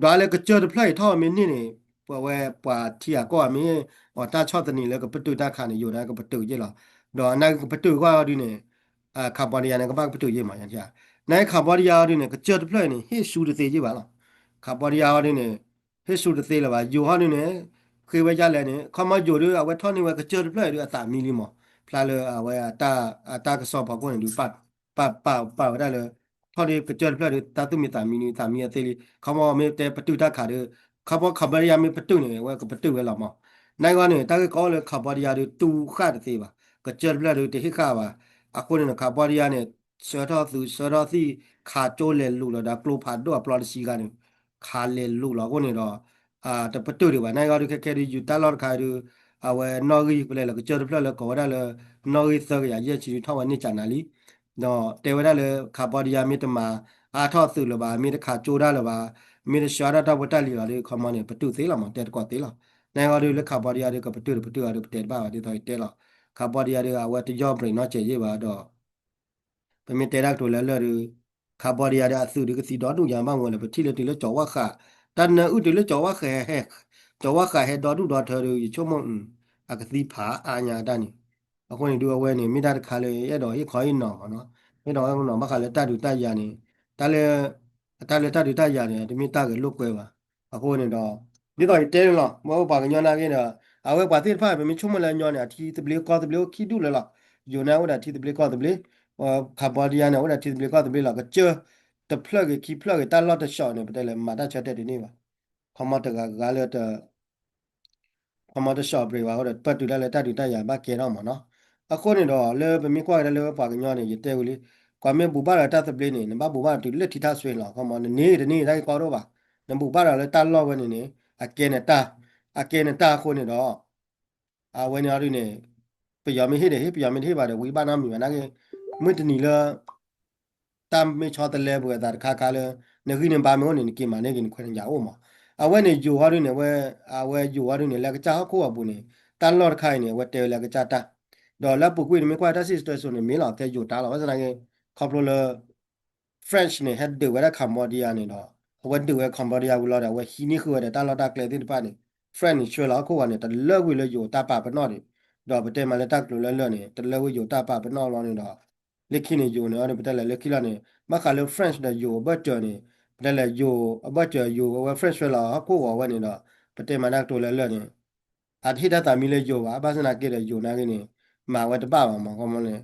ဒီးလၢကစၢၢ်တဖျၢၣ်အံၤထီၣ်မ့ၢ်န့ၢ်န့ၣ် ပဝဲပှၤထံဂၤကီၢ်ဂၤမ့ၢ် အီၤတၢ်ဆီၣ်သနံးလၢကပတုာ်တၢ်ခးန့ၣ် ယိၤန့ၣ်ကပတုာ်ယ့ၢ်လီၤ. ဒီးနာ်က့ကပတုာ်ကွၢ်အီၤဒုန့ၣ် Cambodia န့ၣ် ကဘၣ်ကပတုာ်ယ့ၢ်မး ယါထံဂၤ. နာ်က့ Cambodia အီၤဒုန့ၣ် ကစၢၢ်တဖျၢၣ်အံၤန့ၣ် ဟ့ၣ်ဆူတသ့ယ့ၢ်ဘၣ်လီၤ. Cambodia အီၤဒုန့ၣ် ဟ့ၣ်ဆူတသ့လၢၤဘၣ်. ယိၤဟီဒုန့ၣ် ဃ့ဝဲယၤလဲၣ်န့ၣ် ခီမီယိၤဒု အဝဲထီၣ်န့ၢ်ဝဲကစၢၢ်တဖျၢၣ်အံၤဒု အသးမံလံမး ဖျါလၢအဝဲ အတၢ်ကစီၣ်ဖီခိၣ်န့ၣ်ဒု ပာ်ပာ်ဝဲဒၣ်လၢ ထီၣ်ဒုကစၢၢ်တဖျၢၣ်ဒု တၢ်သူၣ်မံသးမံန့ၣ် သးမံအသ့လံ. ခီမီမ့ၢ်တဲပတုာ်တၢ်ခးဒု ခီမီ Cambodia မ့ၢ်ပတုာ်န့ၣ် အဝဲကပတုာ်ဝဲလီၤမး. နာ်က့န့ၣ် တၢ်ဂ့ၢ်ကီအိၣ်လၢ Cambodia ဒု တူၢ်ဃာ်တသ့ဘၣ်. ကစၢၢ်တဖျၢၣ်ဒု တဟ့ၣ်ဃာ်ဘၣ်. အဃိန့ၣ်ဒီး Cambodia န့ၣ် ဆှၢထီၣ်သုးဆှၢထီၣ်သံၣ် ခးကၠိလဲၤလူၤလီၤဒီးကျိဖးဒိၣ်အပျီတဆံဂၤန့ၣ် ခးလဲၤလူၤလီၤအဃိန့ၣ်ဒီး တပတုာ်ဒံးဘၣ်. နာ်က့ဟီဒုခဲခဲဒု ယူၤတၢ်လီၢ်တခါဒု အဝဲနီၣ်ဂံၢ်ပလဲၤလၢကစၢၢ်တဖျၢၣ်လၢကိးဝဲဒၣ်လၢ နီၣ်ဂံၢ်သၢကယၤယဲၢ်ဆံဒုထီၣ်ဝဲန့ၢ်ကနၤလံ. ဒီးတဲဝဲဒၣ်လၢ Cambodia မ့ၢ်တမၤအါထီၣ်သုးလၢၤဘၣ် မ့ၢ်တခးကၠိတၢ်လၢၤဘၣ် မ့ၢ်တဆှၢဒၣ်တၢ်ဖိတၢ်လံၤလီၤဒု ခီမီန့ၣ် ပတုာ်သ့လီၤမး တဲတကိးသ့လီၤ. နာ်က့ဟီဒုလၢ Cambodia ဒု ကပတုာ်တပတုာ်အီၤဒု ပတဲတဘၣ်ဘၣ် ဒ်သိးယတဲလီၤ. Cambodia ဒု အဝဲတယီၢ် brake နီတစဲးယ့ၢ်ဘၣ်ဒီး ပမ့ၢ်တဲဒၣ်ကတိၤလၢလၢာ်ဒု Cambodia ဒု အသုးဒုကသံဒီဒူၣ်ညါဘၣ်မ့ၢ်လၢ ပထံၣ်လၢတုၤလၢကၠီၤဝၣ်ဃး တၢ်နၢအုၣ်တုၤလၢကၠီၤဝၣ်ဃး ကၠီၤဝၣ်ဃးဟဲဒီဒူၣ်ဒီထၢဒု ယဆိကမိၣ် အကသံဖးအါညါတၢ်န့ၣ်. အဃိန့ၣ်ဒု အဝဲန့ၣ် မ့ၢ်တၢ်တခါလၢအဲၣ်ဒိးဟ့ၣ်ခီဟ့ၣ်နီၤမးနီၤ အဲၣ်ဒိးဟ့ၣ်ခီဟ့ၣ်နီၤဘၣ်ဃးလၢတၢ်ဒုးတၢ်ယၤန့ၣ် တၢ်လၢ တၢ်လၢတၢ်ဒုးတၢ်ယၤန့ၣ် တမ့ၢ်တၢ်ဂဲၤလိာ်ကွဲဘၣ်. အဃိန့ၣ်ဒီး ဒ်သိးယတဲန့ၣ်လီၤ ပဝဲပှၤကညီနာ်က့ဒီး အဝဲပှၤသ့ၣ်တဖၣ် ပမ့ၢ်ဆိကမိၣ်လၢအညီန့ၣ် အထံသဘျ့ကီၢ်သဘျ့အိၣ်ခံဒူၣ်လၢလီၤ. ယိၤန့ၣ်အိၣ်ဒီးထံသဘျ့ကီၢ်သဘျ့ Cambodia န့ၣ် အိၣ်ဒီးထံသဘျ့ကီၢ်သဘျ့လီၤ. ကစၢၢ်တဖျၢၣ်ဂ့ၤခံဖျၢၣ်ဂ့ၤ တၢ်လီၢ်တဆှီန့ၣ် ပတဲလဲၤမၤတၢ်ဆၢတဲာ်တန့ၢ်ဘၣ်. ခီမီတဂၤဂၤလၢ ခီမီတဆှီ brake ဘၣ်အဃိဒီး ပတုာ်ဒၣ်လၢတၢ်ဒုးတၢ်ယၤဘၣ်ကဲထီၣ်မးနီၤ. အဃိန့ၣ်ဒီး လၢပမ့ၢ်ကွၢ်ကဒါလၢပှၤကညီန့ၣ် ယတဲဝံၤလံ ကွၢ်မ့ၢ်ဘူးဘၣ်ဒီးတၢ်သဘျ့န့ၣ် နဘၣ်ဘူးဘၣ်ဒီးတုၤလၢထံထၣ်စွ့လီၤ. ခီမီ နန့ၢ်တန့ၢ်တၢ်ဂ့ၢ်ကီဒိၣ်ဘၣ်. နဘူးဘၣ်ဒီးလၢတၢ်လီၢ်ဝဲန့ၣ်န့ၣ် အကဲနတၢ် အကဲနတၢ်အဃိန့ၣ်ဒီး အဝဲန့ၣ်အီၤဒုန့ၣ် ပယီၤမ့ၢ်ဟ့ၣ်ဒီးဟ့ၣ် ပယီၤမ့ၢ်တဟ့ၣ်ဘၣ်ဒီး ဝံဘၣ်နီတမံၤဘၣ်နာ်က့ မုၢ်တနံၤလၢ တၢ်မ့ၢ်ဆီတလဲပှဲၤအသးတခါခါလၢ နဂံၢ်နဘါမ့ၢ်အိၣ်န့ၣ် နက့ၤမၤန့ၢ်က့ၤနခွဲးနယာ်အိၣ်မး. အဝဲန့ၣ်ယိၤဟီဒုန့ၣ် အဝဲ အဝဲယိၤဟီဒုန့ၣ် လၢကစၢ်ဟီၣ်ခိၣ်အပူၤန့ၣ် တၢ်လီၢ်တခါအံၤန့ၣ် အဝဲတဲဝဲလၢကစၢ်တၢ် ဒီးလၢအပူၤကွံာ်န့ၣ် မ့ၢ်ကွၢ်တၢ်စံၣ်စိၤတဲစိၤန့ၣ် မ့ၢ်လီၤ ကဲယိၤတၢ်လီၤ. ဘၣ်ဆၣ်သနာ်က့ ခီဖျိလၢ French န့ၣ် ဟဲဒုးဝဲဒၣ် Cambodia န့ၣ်ဒီး အဝဲဒုးဝဲ Cambodia ဝံၤလီၤဒီး အဝဲဟံးန့ၢ်ဃုာ်ဝဲဒီးတၢ်လီၢ်တၢ်ကျဲသ့ၣ်တဖၣ်န့ၣ် French န့ၣ် ဆှၢလီၤဟီၣ်ခိၣ်ဝဲန့ၣ် တလၢကွံာ်လၢယိၤတၢ်ပာ်ပနီၣ်ဒံး ဒီးပတဲမးလၢတၢ်ကတိၤလၢလၢာ်န့ၣ် တလၢကွံာ်ယိၤတၢ်ပာ်ပနီၣ်လီၤန့ၣ်ဒီး လၢခံန့ၣ် ယိၤန့ၣ် အီၤဒုး ပတဲလဲၣ်လၢခံလီၤန့ၣ် ဘၣ်ဃးလၢ French ဒီးယိၤအဘၢၣ်စၢၤန့ၣ် ပတဲလဲၣ်ယိၤအဘၢၣ်စၢၤယိၤ အဝဲ French ဆှၢလီၤဟီၣ်ခိၣ်ဂီၤဝဲန့ၣ်ဒီး ပတဲမးတၢ်ကတိၤလၢလၢာ်န့ၣ် အတဟ့ၣ်တၢ်သးမံလၢယိၤဘၣ် ဘၣ်ဆၣ်သနာ်က့ဒီးယိၤနာ်က့န့ၣ် မၤဝဲတဘၣ်ဘၣ်မး ခီမီန့ၣ်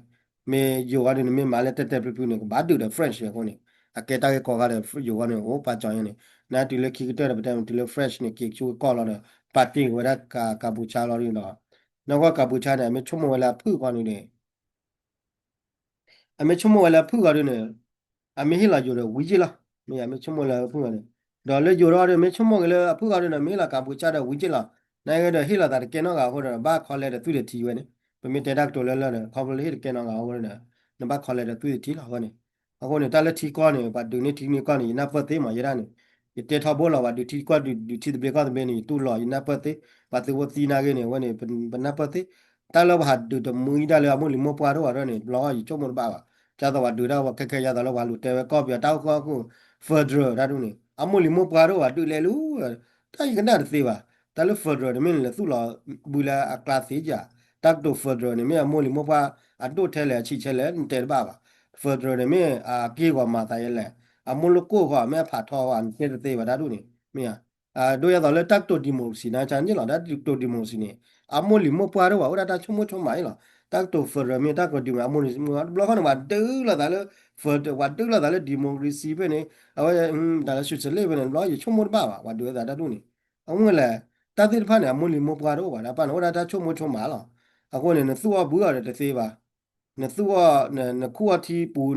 မ့ၢ်ယိၤအီၤဒုန့ၣ် မ့ၢ်မၤလၢတဲာ်တဲာ်ဖျုးဖျုးန့ၣ် ကဘၣ်ဒုးဒီး French အဃိန့ၣ် အကဲတၢ်ဂ့ၢ်ကီဂၤဒီးယိၤအီၤန့ၣ် အိၣ်ပာ်ကၠီၤညါန့ၣ် နာ်တုၤလၢခံကတၢၢ်ဒီး ပတဲတုၤလၢ French န့ၣ် က့ၤဆူကီၢ်လီၤဒီး ပာ်တ့ၢ်ဝဲဒၣ်ကၤပူၤဆါလီၤဒုဒီး နီၢ်ကီၢ်ကၣ်ပူၤဆါန့ၣ် အမ့ၢ်ဆိကမိၣ်ဝဲလၢအဖုၣ်ဃီန့ၣ်န့ၣ် အမ့ၢ်ဆိကမိၣ်ဝဲလၢအဖုၣ်ဃီဒုန့ၣ် အမ့ၢ်ဟ့ၣ်လီၤယိၤဒီးဝံၤက့ၢ်လီၤ. မ့ၢ်အမ့ၢ်ဆိကမိၣ်လၢအဖုၣ်ဃီန့ၣ် ဒီးလၢယိၤဒီး မ့ၢ်ဆိကမိၣ်က့ၤလၢအဖုၣ်ဃီဒုန့ၣ် မ့ၢ်ဟ့ၣ်လီၤကၣ်ပူၤဆါဒီးဝံၤက့ၢ်လီၤ. နဂ့ၤဒီးဟ့ၣ်လီၤသးတကဲနီတဂၤအဃိဒီး ဘၣ်ခီလဲဒီးသွံၣ်ဒီးထံဝဲန့ၣ် ပမ့ၢ်တဲတၢ်ကတိၤလၢလၢဒီး ခီဖျိလၢဟ့ၣ်တကဲနီတဂၤအဃိဒီး နဘၣ်ခီလဲဒီးသွံၣ်ဒီးထံလီၤ အဃိန့ၣ် အဃိန့ၣ် တၢ်လၢထံကီၢ်န့ၣ် ပှၤဒုးန့ၢ်ထံန့ၢ်ကီၢ်န့ၣ် ယနၢ်ပၢၢ်သ့မး ယဲဒၣ်န့ၣ် ယတဲထီဘိလီၤ ပှၤဒုးထံကီၢ်ဒုး ဒုးထံသဘျ့ကီၢ်သဘျ့န့ၣ် ယတူၢ်လိာ် ယနၢ်ပၢၢ်သ့ ပှၤသုးဖိသံနာ်ဂ့ၤန့ၣ် အဝဲန့ၣ် ပနၢ်ပၢၢ်သ့ တၢ်လၢပှၤဟးဒုးတမှံတၢ်လၢအမိၢ်လံၤမိၢ်ပှၢ်တအိၣ်ဘၣ်ဒီးန့ၣ် ဘျီယဆိကမိၣ်တဘၣ်ဘၣ် ဒ်သိးပှၤဒုးတၢ်ဝဲခဲခဲ ဒ်သိးလၢပှၤလူၤတဲဝဲကီၢ်ပယီၤတၢ်အိၣ်ဃူအိၣ်ဃူ federal တၢ်ဒ်န့ၣ် အမိၢ်လံၤမိၢ်ပှၢ်တအိၣ်ဘၣ်ဒုးလဲၤလူၤ တၢ်ယကနၣ်တသ့ဘၣ် တၢ်လၢ federal န့ၣ်မ့ၢ်လဲၤသူၣ်လီၤဘုလၢအကျါသ့ယၤ တၢ်ကတိၤ federal န့ၣ် မ့ၢ်အမိၢ်လံၤမိၢ်ပှၢ်အဒိၣ်ထဲလဲၣ် အဆံးထဲလဲၣ် နတဲတဘၣ်ဘၣ် federal န့ၣ်မ့ၢ်အက့ၢ်ဂီၤမၤသးယဲလဲၣ် အမိၢ်လိၣ်ကိၢ်ဃီ မ့ၢ်အဖးထီဃီ နတဲတသ့ဘၣ်တၢ်ဒ်န့ၣ် မ့ၢ်ဧါ ဒ်သိးလၢတၢ်ကတိၤ democracy န့ၣ် ကန့ၣ်လီၤ တၢ်ကတိၤ democracy န့ၣ် အမိၢ်လံၤမိၢ်ပှၢ်တအိၣ်ဘၣ် အိၣ်ဒၣ်တၢ်ဆိကမိၣ်ဆိကမးအံၤလီၤ တၢ်ကတိၤ federal မ့ၢ်တၢ်ကတိၤ democracy အမိၢ်လံၤမိၢ်ပှၢ် တဘျီဃီန့ၣ် ပှၤဒုးလိာ်သးလၢ federal ပှၤဒုးလိာ်သးလၢ democracy ဖဲန့ၣ် အဝဲ တၢ်လၢ socialist ဖဲန့ၣ် တဘျီယဆိကမိၣ်တဘၣ်ဘၣ် ပှၤဒုးလိာ်သးတၢ်ဒ်န့ၣ် အမ့ၢ်လဲၣ် တၢ်သ့ၣ်တဖၣ်န့ၣ် အမိၢ်လံၤမိၢ်ပှၢ်တအိၣ်ဘၣ် တၢ်ပၢ်န့ၣ် အိၣ်ဒၣ်တၢ်ဆိကမိၣ်ဆိကမးလီၤ အဃိန့ၣ် နသူၣ်အီၣ်ဘှံးအီၣ်ဒီးတသ့ဘၣ် နသူၣ်အီၣ် နခူၣ်အီၣ်ထံပူၤ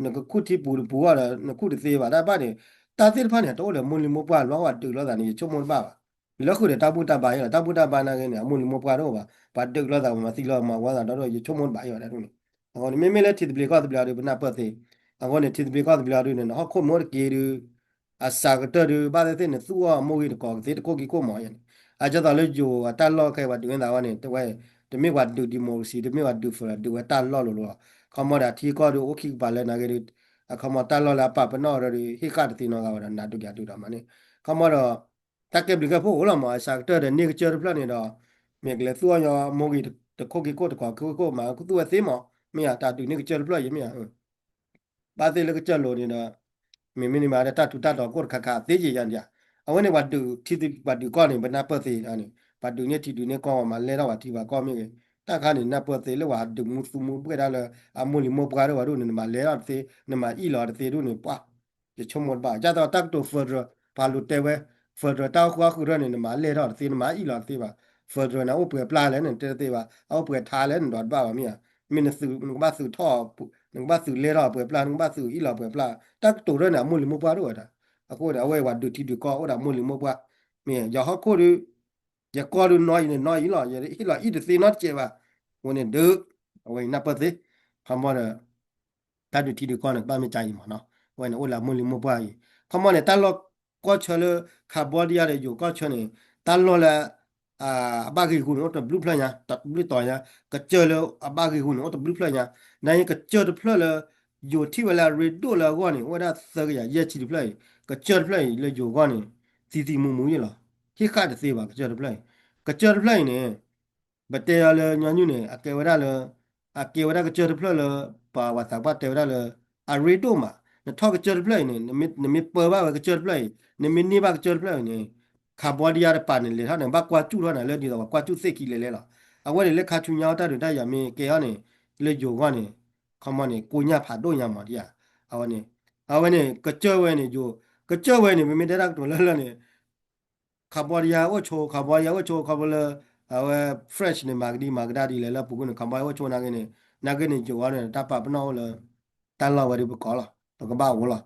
နကခူၣ်ထံပူၤတပူၤအီၣ်ဒီး နခူၣ်တသ့ဘၣ် တၢ်ပၢ်န့ၣ် တၢ်သ့ၣ်တဖၣ်န့ၣ် တအိၣ်ဒီးမိၢ်လံၤမိၢ်ပှၢ် ဘျီပှၤဒုးလိာ်သးန့ၣ် ယဆိကမိၣ်တဘၣ်ဘၣ် လၢဃုာ်ဒီးတၢ်ဘူၣ်တၢ်ဘါအံၤလီၤ တၢ်ဘူၣ်တၢ်ဘါနာ်ဂ့ၤန့ၣ် အမိၢ်လံၤမိၢ်ပှၢ်တအိၣ်ဘၣ် ပှၤဒုးလိာ်သး ပှၤမၤသံလိာ်မၤဝီသးဒီး ယဆိကမိၣ်တဘၣ်အံၤဘၣ်တၢ်ဒ်န့ၣ် အဃိန့ၣ် မ့မ့ၢ်လၢထံသဘျ့ကီၢ်သဘျ့အီၤဒုး ပနၢ်ပၢၢ်သ့ အဃိန့ၣ် ထံသဘျ့ကီၢ်သဘျ့အီၤဒုးန့ၣ် နဟီၣ်ခိၣ်မ့ၢ်အိၣ်တက့ၢ်ဒုး အစှၤကတၢၢ်ဒုး ဘၣ်သ့ၣ်သ့ၣ်န့ၣ် သူၣ်အီၣ်မိၢ်ဂ့ၤတကိးကသ့တခိၣ်က့ၤခိၣ်မးယဲန့ၣ် အဒ်သိးလၢယိၤအတၢ်လီၢ်ခဲအံၤ ပှၤဒုးန့ၢ်သးဝဲန့ၣ် တဝဲ တမ့ၢ်ပှၤဒုး democracy တမ့ၢ်ပှၤဒုး federal ဒုးဝဲတၢ်လီၢ်လိၤလိၤလီၤ ခီမီဒီးထံကီၢ်ဒုးအိၣ်ခံကပၤလၢနာ်ဂ့ၤဒုး အခီမီတၢ်လီၢ်လၢအပာ်ပနီၣ်အီၤဒီး ဟ့ၣ်ဃာ်တသ့နီတဂၤဝဲဒီး နၤဒုးယၤဒုးဒီးမးန့ၣ် ခီမီဒီး တၢ်ကဲဘျုးကဲဖှိၣ်အိၣ်လီၤမး အစှၤကတၢၢ်ဒီးန့ၢ်ကစၢၢ်တဖျၢၣ်န့ၣ်ဒီး မ့ၢ်ကလဲၤသူၣ်အီၣ်ညီမိၢ်ဂ့ၤတခိၣ်က့ၤခိၣ်တကိးက့ၤခိၣ်မး ကသူၣ်ဝဲသ့မး မ့ၢ်ယၤတၢ်ဒုးန့ၢ်ကစၢၢ်တဖျၢၣ်ယဲမ့ၢ်ယၤ ဘၣ်သ့ၣ်လၢကစၢၢ်လိၤန့ၣ်ဒီး မ့မ့ၢ်န့ၣ်မးဒီးတၢ်ထူးတၢ်တီၤကအိၣ်တခါခါသ့ယဲယၤန့ၣ် အဝဲန့ၣ်ပှၤဒုးထံ ပှၤဒုးကီၢ်န့ၣ် ပနၢ်ပၢၢ်သ့န့ၣ် ပှၤဒုးန့ၢ်ထံဒုးန့ၢ်ကီၢ် ပှၤမၤလဲၢ်ထီၣ်ပှၤထံပှၤကီၢ်မ့ၢ်ဂ့ၤ တၢ်ခါန့ၣ် နၢ်ပၢၢ်သ့လၢပှၤဒုးမူသူမူဘှဲၣ်ဒၣ်လၢ အမိၢ်လံၤမိၢ်ပှၢ်တအိၣ်ဘၣ်ဒ်န့ၣ် နမၤလဲၢ်ထီၣ်တသ့ နမၤအံၣ်လီၤတသ့ဒ်န့ၣ် ပှၤ ယဆိကမိၣ်တဘၣ် ဒ်သိးတၢ်ကတိၤ federal ပှၤလူၤတဲဝဲ federal တၢ်အိၣ်ဃူအိၣ်ဃုာ်ထီၣ်န့ၣ် နမၤလဲၢ်ထီၣ်တသ့ နမၤအံၣ်လီၤတသ့ဘၣ် federal န့ၣ် အအိၣ်ပှဲၤပျၢ်လဲၣ်န့ၣ် တဲတသ့ဘၣ် အအိၣ်ပှဲၤထါလဲၣ်န့ၣ် ဒီးတဘၣ်ဘၣ်မ့ၢ်ဧါ မ့ၢ်နသုး နကဘၣ်သုးထီၣ် နကဘၣ်သုးလဲၢ်ထီၣ်ပှဲၤပျၢ် နကဘၣ်သုးအံၣ်လီၤပှဲၤပျၢ် တၢ်ကတိၤထီၣ်န့ၣ် အမိၢ်လံၤမိၢ်ပှၢ်တအိၣ်ဝဲဒၣ် အဃိန့ၣ် အဝဲပှၤဒုးထံဒုးကီၢ်အိၣ်ဒီးအမိၢ်လံၤမိၢ်ပှၢ် မ့ၢ်ယဟီၣ်ခိၣ်ဒုး ယကီၢ်ဒုးနီၢ်အံၤန့ၣ်နီၢ်အံၤလီၤ ယဟ့ၣ်လီၤအံၣ်တသ့နီတစဲးဘၣ် အဃိန့ၣ်ဒုး အဝဲအံၤနၢ်ပၢၢ်သ့ ခီမီဒီး တၢ်ဒုးထံဒုးကီၢ်န့ၣ် ကဘၣ်မ့ၢ်ကါအံၤမးနီၤ အဝဲန့ၣ်အိၣ်လၢအမိၢ်လံၤမိၢ်ပှၢ်အံၤ ခီမီန့ၣ် တၢ်လီၢ်ကီၢ်ဆၢလၢ Cambodia ဒီးယိၤကီၢ်ဆၢန့ၣ် တၢ်လီၢ်လၢ အဘၣ်ဂ့ၢ်ဂူာ်န့ၣ် အိၣ်တဘျုးဖျၢၣ်ညါ တဘျုးတီၤညါ ကစၢၢ်လၢအဘၣ်ဂ့ၢ်ဂူာ်န့ၣ် အိၣ်တဘျုးဖျၢၣ်ညါ နာ်က့ကစၢၢ်တဖျၢၣ်လၢ ယိၤထံၣ်ဝဲလၢအရ့ဒိၣ်လၢအဂီၢ်န့ၣ် အိၣ်ဝဲဒၣ်သၢကယၤယဲၢ်ဆံတဖျၢၣ်အံၤ ကစၢၢ်တဖျၢၣ်အံၤလၢယိၤအဂီၢ်န့ၣ် သံသံမူမူယဲၢ်လီၤ ဟ့ၣ်ဃာ်တသ့ဘၣ် ကစၢၢ်တဖျၢၣ်အံၤ ကစၢၢ်တဖျၢၣ်အံၤန့ၣ် ပတဲအီၤလၢညီနုၢ်န့ၣ် အကဲဝဲဒၣ်လၢ အကဲဝဲဒၣ်ကစၢၢ်တဖျၢၣ်လၢ ပှၤသးပှၢ်တဲဝဲဒၣ်လၢ အရ့ဒိၣ်မး နထီၣ်ကစၢၢ်တဖျၢၣ်အံၤန့ၣ် နမ့ၢ်ပၢဘၣ်ဝဲကစၢၢ်တဖျၢၣ်အံၤ နမ့ၢ်န့ၢ်ဘၣ်ကစၢၢ်တဖျၢၣ်အံၤန့ၣ် Cambodia တပၤန့ၣ် လဲၤထီၣ်န့ၣ် ဘၣ်ကွၢ်စူၣ်ထီၣ်နၤလၢ ဒ်သိးပှၤကွၢ်စူၣ်သ့ၣ်ခံလဲၤလဲၤလီၤ အဝဲန့ၣ်လၢခါဆူညါအီၣ်တၢ်ဒုးတၢ်ယၤမ့ၢ်ကဲအီၤန့ၣ် လၢယိၤအဂီၢ်န့ၣ် ခီမီန့ၣ် ကိညၢ်ဖးဒိၣ်ညါမးဒ်ဧါ အဝဲန့ၣ် အဝဲန့ၣ် ကစၢၢ်ဝဲန့ၣ် ယိၤ ကစၢၢ်ဝဲန့ၣ် ပမ့ၢ်တဲတၢ်ကတိၤလၢလၢန့ၣ် Cambodia အိၣ်ဆိ Cambodia အိၣ်ဆိ ခီဖျိလၢ အဝဲ French န့ၣ် မၤကဒံမၤကဒါဒ်လဲၣ်လၢအပူၤကွံာ်န့ၣ် Cambodia အိၣ်ဆိနာ်က့န့ၣ် နာ်က့န့ၣ် ယိၤအီၤန့ၣ် တၢ်ပာ်ပနီၣ်အိၣ်လၢ တၢ်လီၢ်ဝဲဒၣ်ပကိးလီၤ ပကဘၣ်အိၣ်လီၤ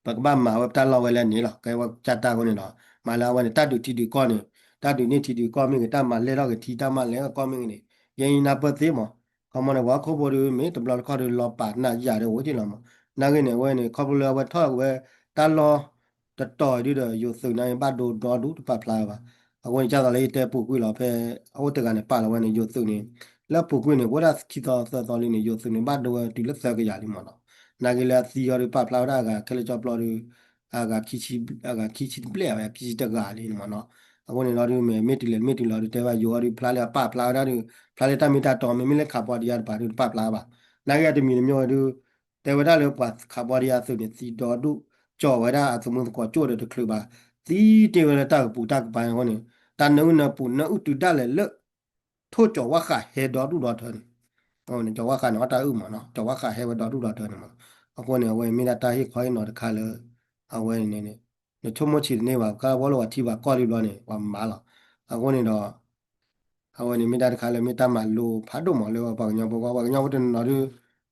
ပကဘၣ်မၤဝဲပတၢ်လီၢ်ဝဲလၢန့ၣ်လီၤ ကဲဝဲကၢ်တၢ်အဃိန့ၣ်ဒီး မၤလၢအဝဲန့ၣ် တၢ်ဒုးထံဒုးကီၢ်န့ၣ် တၢ်ဒုးန့ၢ်ထံဒုးကီၢ်မ့ၢ်ဂ့ၤ တၢ်မၤလဲၢ်ထီၣ်က့ၤထံ တၢ်မၤလဲၢ်ကီၢ်မ့ၢ်ဂ့ၤန့ၣ် ယဲအံၤနၢ်ပၢၢ်သ့မး ခီမီန့ၣ် ပှၤဟီၣ်ခိၣ်ဖိဒီး မ့ၢ်တဘျီတခီၣ်ဒီး လီၤပာ်နၢ်ယၤဒီးအိၣ်က့လီၤမး နာ်က့န့ၣ် အဝဲန့ၣ် ခီဖျိလၢအဝဲထီၣ်ဝဲတၢ်လီၢ် တတီၤဒုဒီး ယိၤသုးန့ၣ် ဘၣ်ဒိဒီဒူၣ်တပာ်ဖျါဝဲဘၣ်. အဃိန့ၣ် ဒ်သိးလၢယတဲပူၤကွံာ်လီၤ ဖဲအအိၣ်တဂၤန့ၣ် ပာ်လီၤဝဲန့ၣ် ယိၤသုးန့ၣ် လၢပူၤကွံာ်န့ၣ် အိၣ်ဒၣ်ခံသီသၢသီလံန့ၣ် ယိၤသုးန့ၣ် ဘၣ်ဒိဝဲတုၤလၢသၢကယၤလံမးနီၤ. နာ်က့လၢအသံအီၤဒုး ပာ်ဖျါဝဲဒၣ်အဂၤခဲလၢာ်ကၠီပျီဒုး အဂၤခံဆံ အဂၤခံဆံတဘျဲၣ်ဝဲ ခံဆံတဂၤလံန့ၣ်မးနီၤ. အဃိန့ၣ်လီၤဒုး မ့ၢ်မ့ၢ်တုၤလဲၣ်မ့ၢ်တုၤလီၤဒုး တဲဘၣ်ယိၤအီၤဒုး ဖျါလၢအပာ်ဖျါဝဲဒၣ်ဒုး ဖျါလၢတၢ်မ့ၢ်တၢ်တီ မ့မ့ၢ်လၢ Cambodia တပၤဒုး တပာ်ဖျါဘၣ်. နာ်က့အတမံၤတမံၤဝဲဒုး တဲဝဲဒၣ်လၢပှၤ Cambodia သုးန့ၣ် သံဒီဒူၣ် ကၠီာ်ဝဲဒၣ်အသုးမုၢ်သကိးကၠိၣ်ဒီးတချုးဘၣ် သံတ့ၢ်ဝဲလၢတၢ်ကပူၤတၢ်ကပၤအဃိန့ၣ် တၢ်နၢအုၣ်နၢပူၤနၢအုၣ်တုၤဒၣ်လဲာ်လၢ ထိၣ်ကၠီၤဝါဃးဟဲဒီဒူၣ်ဒီထၢန့ၣ် ကၠီၤဝါဃးန့ၣ် အီၣ်တၢ်အုၣ်မးနီၤ ကၠီၤဝါဃးဟဲဝဲဒီဒူၣ်ဒီထၢန့ၣ်မး. အဃိန့ၣ် အဝဲမ့ၢ်ဒၣ်တၢ်ဟ့ၣ်ခီဟ့ၣ်နီၤတခါလၢ အဝဲန့ၣ် နဆိကမိၣ်ဆံးတန့ၢ်ဘၣ် ကဘၣ်လၢပှၤထံပှၤကီၢ်လံဘျီန့ၣ် ပှၤမၤလီၤ. အဃိန့ၣ်ဒီး အဝဲန့ၣ်မ့ၢ်တၢ်တခါလၢမ့ၢ်တၢ်မၤလိဖးဒိၣ်မးလၢပှၤကညီဖိအဂီၢ်, ပှၤကညီဖိတနီၤဒုး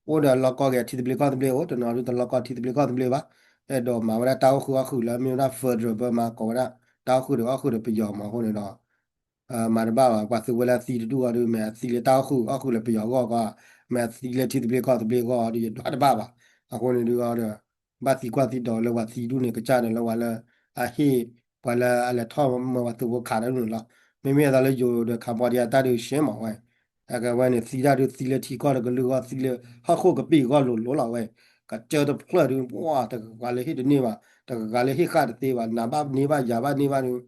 အိၣ်ဒီးလီၢ်ကီၢ်က့ၤထံသဘျ့ကီၢ်သဘျ့အိၣ်, တနီၤဒုးတလီၢ်ကီၢ်ထံသဘျ့ကီၢ်သဘျ့ဘၣ်, အဲၣ်ဒိးမၤဝဲဒၣ်တၢ်အိၣ်ဃုာ်အီၣ်ဃုာ်လၢမ့ၢ်ဝဲဒၣ် federal ပၢမၤကိးဝဲဒၣ် တၢ်အိၣ်ဃုာ်ဒီးအီၣ်ဃုာ်ဒီးပယီၤမးအဃိန့ၣ်ဒီး မၤတဘၣ်ဘၣ်, ပှၤသုးဝဲလၢအသံတဒူၣ်အီၤဒုး မ့ၢ်အသံလၢတၢ်အိၣ်ဃုာ်အီၣ်ဃုာ်လၢပယီၤအဂီၢ်ကီး, မ့ၢ်အသံလၢထံသဘျ့ကီၢ်သဘျ့အဂီၢ်အီၤဒုး ယဒွးတဘၣ်ဘၣ်. အဃိန့ၣ်ဒုးအီၤဒီး ဘၣ်သံကွၢ်သံဒိးလၢပှၤသံဒူၣ်န့ၣ် ကစၢ်ဒီးလၢပှၤလၢ အဟ့ၣ် ပှၤလၢအလဲၤထီၣ်မၢပှၤသုးဖိခးတၢ်န့ၣ်လီၤ. မ့မ့ၢ်အသးလၢယိၤဒီး Cambodia တၢ်ဒုးရှဲမးဝဲ အကဝဲန့ၣ် သံတၢ်ဒုးသံလၢထံကီၢ်တကလုာ်အဂီၢ်, သံလၢဟီၣ်ခိၣ်ကပံာ်အဂီၢ်လိၤလိၤလီၤဝဲ, ကစၢၢ်တဖျၢၣ်ဒုး ပှၤတဂၤလၢဟ့ၣ်တန့ၢ်ဘၣ်, တဂၤလၢဟ့ၣ်ဃာ်တသ့ဘၣ်, နၤဘၣ်န့ၢ်ဘၣ်ယၤဘၣ်န့ၢ်ဘၣ်ဒုး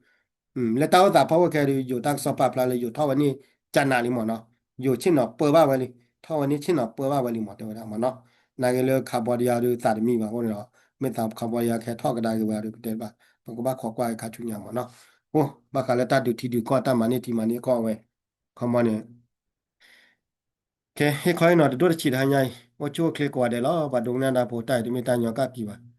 လၢတၢ်အိၣ်သးဖီခိၣ်ခဲဒုး ယိၤတၢ်ကစီၣ်ပာ်ဖျါလၢယိၤထီၣ်ဝဲန့ၣ် ကၠနးလံမးနီၤ, ယိၤဆ့ၣ်နီၤပၢဘၣ်ဝဲလံ, ထီၣ်ဝဲန့ၣ်ဆ့ၣ်နီၤပၢဘၣ်ဝဲလံမး တဲဝဲဒၣ်မးနီၤ. နာ်က့လၢ Cambodia ဒုးသးတမံဘၣ်အဃိန့ၣ်ဒီး မ့ၢ်သး Cambodia ကဟဲထီၣ်ကဒါက့ၤဝဲဒုး ပတဲဘၣ်, ပကဘၣ်ခိးကွၢ်ခါဆူညါမးနီၤ. အိၣ် ဘၣ်ဃးလၢတၢ်ဒုးထံဒုးကီၢ် တၢ်မၤန့ၢ်ထံမၤန့ၢ်ကီၢ်ဝဲ ခီမီန့ၣ် ကဲ ဟ့ၣ်ခီဟ့ၣ်နီၤတဒိၣ်တဆံးတဟါညါအံၤ အိၣ်ဆူၣ်အိၣ်ချ့ကိးဂၤဒဲးလီၤ. ပှၤဒိကနၣ်တၢ်ဖိတၢ်အံၤတမ့ၢ်တၢ်ညီကၣ်ကံဘၣ်.